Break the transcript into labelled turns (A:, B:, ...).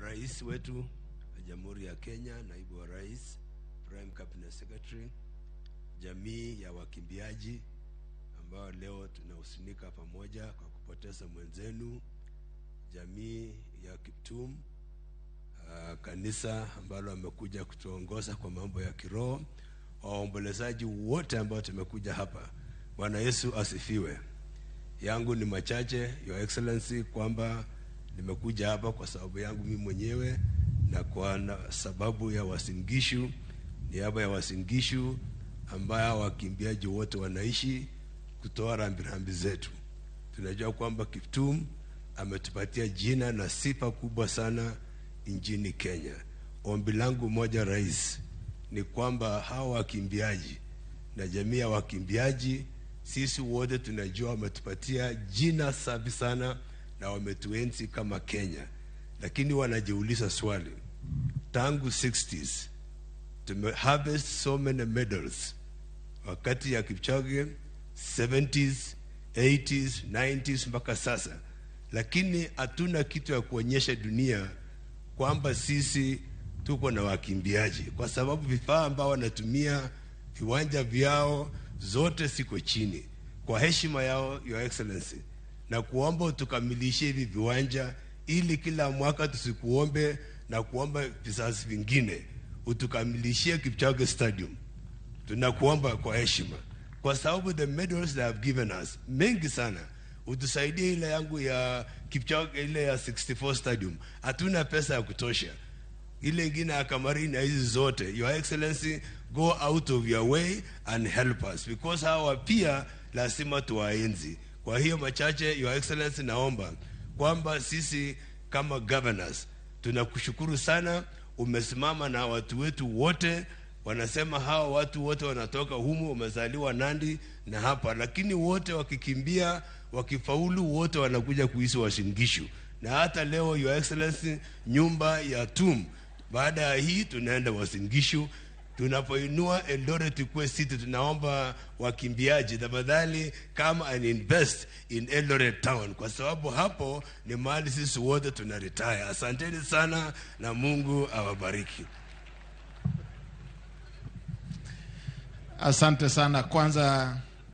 A: Rais wetu wa Jamhuri ya Kenya, Naibu wa Rais, Prime Cabinet Secretary, jamii ya wakimbiaji ambao leo tunahuzunika pamoja kwa kupoteza mwenzenu, jamii ya Kiptum, kanisa ambalo amekuja kutuongoza kwa mambo ya kiroho, waombolezaji wote ambao tumekuja hapa. Bwana Yesu asifiwe. Yangu ni machache, Your Excellency, kwamba nimekuja hapa kwa sababu yangu mimi mwenyewe na kwa sababu ya Uasin Gishu, niaba ya Uasin Gishu ambayo wakimbiaji wote wanaishi, kutoa rambirambi zetu. Tunajua kwamba Kiptum ametupatia jina na sifa kubwa sana nchini Kenya. Ombi langu moja, Rais, ni kwamba hawa wakimbiaji na jamii ya wakimbiaji, sisi wote tunajua wametupatia jina safi sana na wametuenzi kama Kenya, lakini wanajiuliza swali, tangu 60s tume harvest so many medals, wakati ya Kipchoge 70s, 80s, 90s mpaka sasa, lakini hatuna kitu ya kuonyesha dunia kwamba sisi tuko na wakimbiaji, kwa sababu vifaa ambao wanatumia viwanja vyao zote siko chini. Kwa heshima yao, Your Excellency, na kuomba utukamilishe hivi viwanja ili kila mwaka tusikuombe na kuomba vizazi vingine, utukamilishie Kipchoge Stadium. Tunakuomba kwa heshima, kwa sababu the medals they have given us mengi sana, utusaidie ile yangu ya Kipchoge, ile ya 64 Stadium, hatuna pesa ya kutosha ile ingine ya Kamarini na hizi zote. Your Excellency, go out of your way and help us because hawa pia lazima tuwaenzi. Kwa hiyo machache, Your Excellency, naomba kwamba sisi kama governors tunakushukuru sana, umesimama na watu wetu wote. Wanasema hawa watu wote wanatoka humu, wamezaliwa Nandi na hapa, lakini wote wakikimbia, wakifaulu, wote wanakuja kuishi Uasin Gishu. Na hata leo, Your Excellency, nyumba ya Tum, baada ya hii tunaenda Uasin Gishu. Tunapoinua Eldoret ikuwe city, tunaomba wakimbiaji tafadhali come and invest in Eldoret town, kwa sababu hapo ni mahali sisi wote tuna retire. Asanteni sana na Mungu awabariki.
B: Asante sana. Kwanza